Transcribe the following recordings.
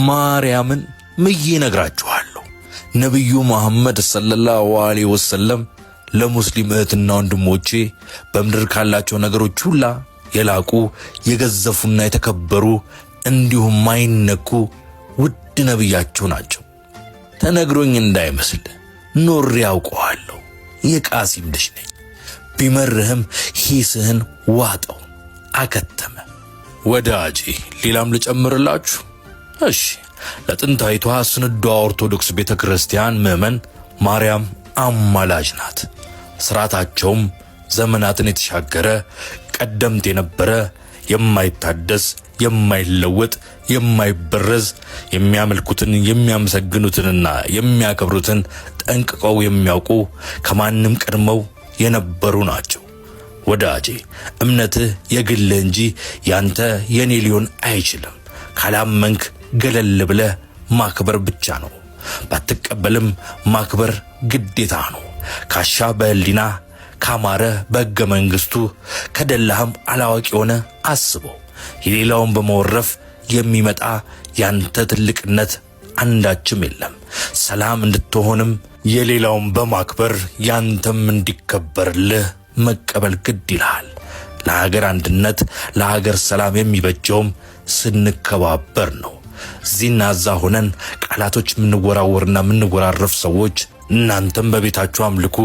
ማርያምን ምዬ እነግራችኋለሁ። ነቢዩ መሐመድ ሰለላሁ ዐለይሂ ወሰለም ለሙስሊም እህትና ወንድሞቼ በምድር ካላቸው ነገሮች ሁላ የላቁ፣ የገዘፉና የተከበሩ እንዲሁም ማይነኩ ውድ ነቢያቸው ናቸው። ተነግሮኝ እንዳይመስል ኖሬ ያውቀዋለሁ። የቃሲም ልጅ ነኝ። ቢመርህም ሂስህን ዋጠው። አከተመ። ወዳጄ ሌላም ልጨምርላችሁ? እሺ። ለጥንታዊቷ ስንዷ ኦርቶዶክስ ቤተ ክርስቲያን ምዕመን ማርያም አማላጅ ናት። ስርዓታቸውም ዘመናትን የተሻገረ፣ ቀደምት የነበረ፣ የማይታደስ፣ የማይለወጥ፣ የማይበረዝ፣ የሚያመልኩትን፣ የሚያመሰግኑትንና የሚያከብሩትን ጠንቅቀው የሚያውቁ፣ ከማንም ቀድመው የነበሩ ናቸው። ወዳጄ እምነትህ የግልህ እንጂ ያንተ የኔ ሊሆን አይችልም። ካላመንክ ገለል ብለህ ማክበር ብቻ ነው። ባትቀበልም ማክበር ግዴታ ነው። ካሻ በህሊና፣ ካማረ በሕገ መንግሥቱ፣ ከደላህም አላዋቂ የሆነ አስበው። የሌላውን በመወረፍ የሚመጣ ያንተ ትልቅነት አንዳችም የለም። ሰላም እንድትሆንም የሌላውን በማክበር ያንተም እንዲከበርልህ መቀበል ግድ ይልሃል። ለሀገር አንድነት፣ ለሀገር ሰላም የሚበጀውም ስንከባበር ነው። እዚህና እዛ ሆነን ቃላቶች የምንወራወርና የምንወራረፍ ሰዎች እናንተም በቤታችሁ አምልኩ፣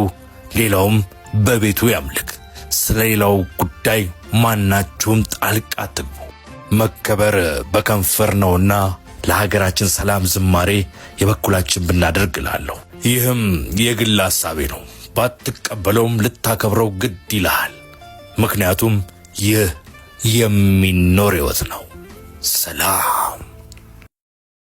ሌላውም በቤቱ ያምልክ። ስለ ሌላው ጉዳይ ማናችሁም ጣልቃ አትግቡ። መከበር በከንፈር ነውና ለሀገራችን ሰላም ዝማሬ የበኩላችን ብናደርግ እላለሁ። ይህም የግል ሐሳቤ ነው። ባትቀበለውም ልታከብረው ግድ ይልሃል። ምክንያቱም ይህ የሚኖር ሕይወት ነው። ሰላም።